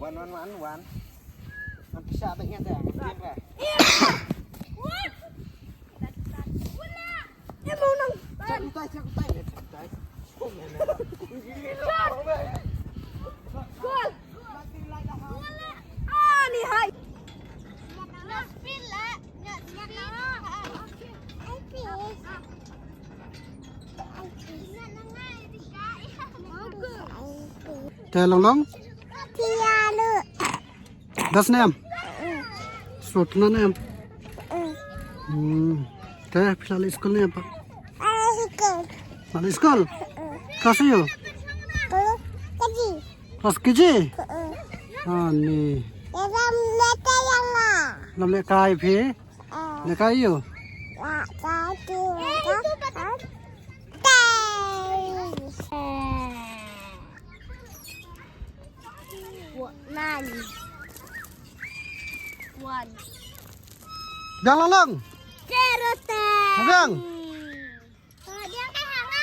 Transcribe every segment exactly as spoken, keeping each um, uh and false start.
Wan, wan, wan, wan. Ngan pisa bad ngan dah. Te long long. Tiada. Das nem. Sot na nem. Hmm. Te phi la leit skul ne em pat? Leit skul. Leit skul? Klas aïu? Klas K G. Klas K G? Ani. Lam lehkai phi? Lehkai aïu? Nine. One. Dang lang lang. Zero ten. Dang. Kalau dia kan hanga.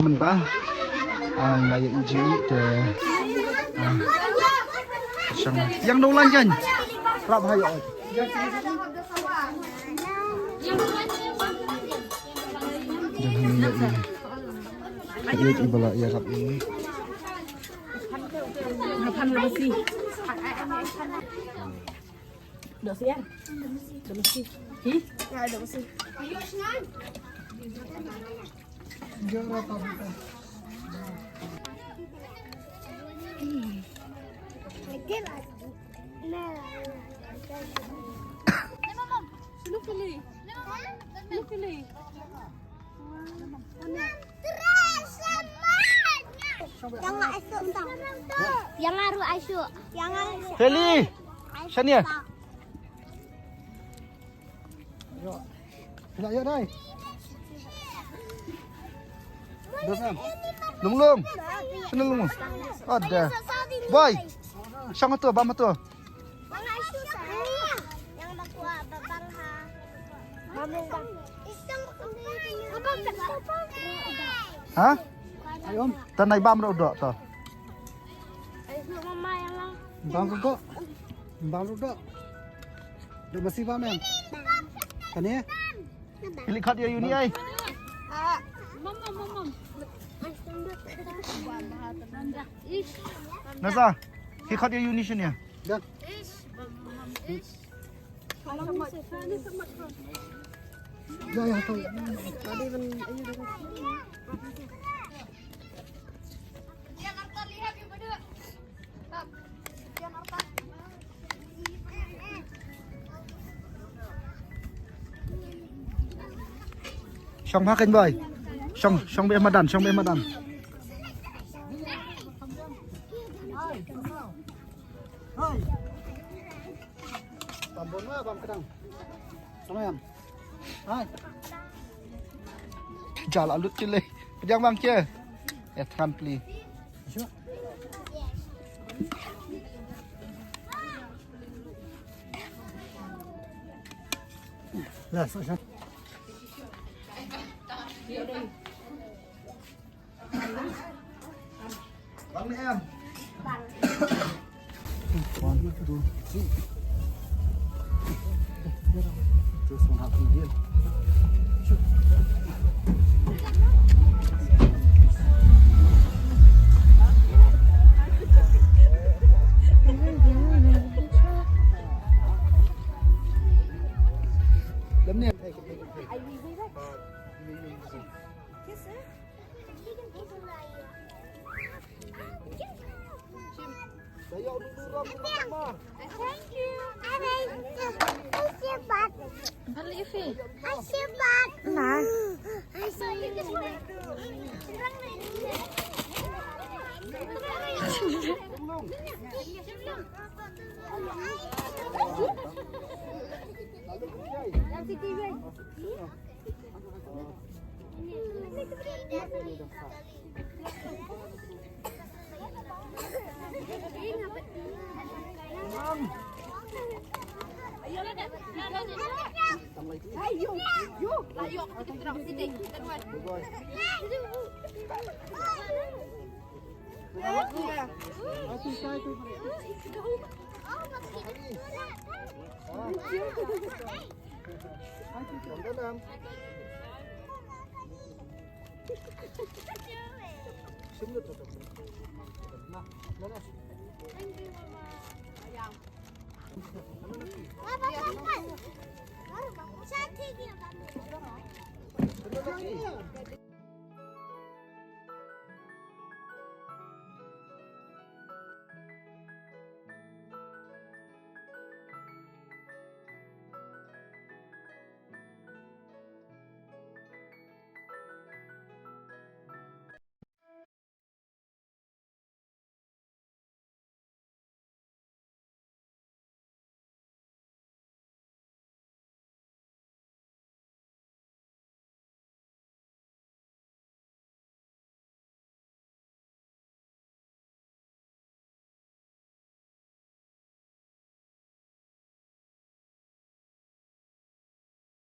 Mynta, ah, nga ïa iji te, ah, shang. Ïa nga dang lan kan. Rap ha ïa ot. Jangan ïa ïa. Ïa ïa bala ïa rap ïa. Nga pan la basi. Dok siar. Dok basi. Hi? Ya, dok basi. Yang aru asu. Yang aru asu. Feli. Shania. Phi la ïoh dai. Lum lum. Shano lum lum? Ada. Boy. Shong hato, bam hato. Ha? Tan nai bam ruh dok to. Bam ruh dok. Bam ruh dok. Dok masih bam em. Kane? Phi leit khot ïa uni ai. Nasa, phi khot ïa uni shane. Dah. Ya, ya, tahu. Shong bha kein boi. Shong, shong beh madan, shong beh madan. Bam bun ma, bam kedang. Sama yam. Hai. Jal alut chile. Pejang bang che. Ya than pli. Lah, so sha. Bang ni em. One, two, three. Just one half medium. Lam ni. Thank you. Hi, Shepard. Na. Hi, Shepard. Thank you, Mama.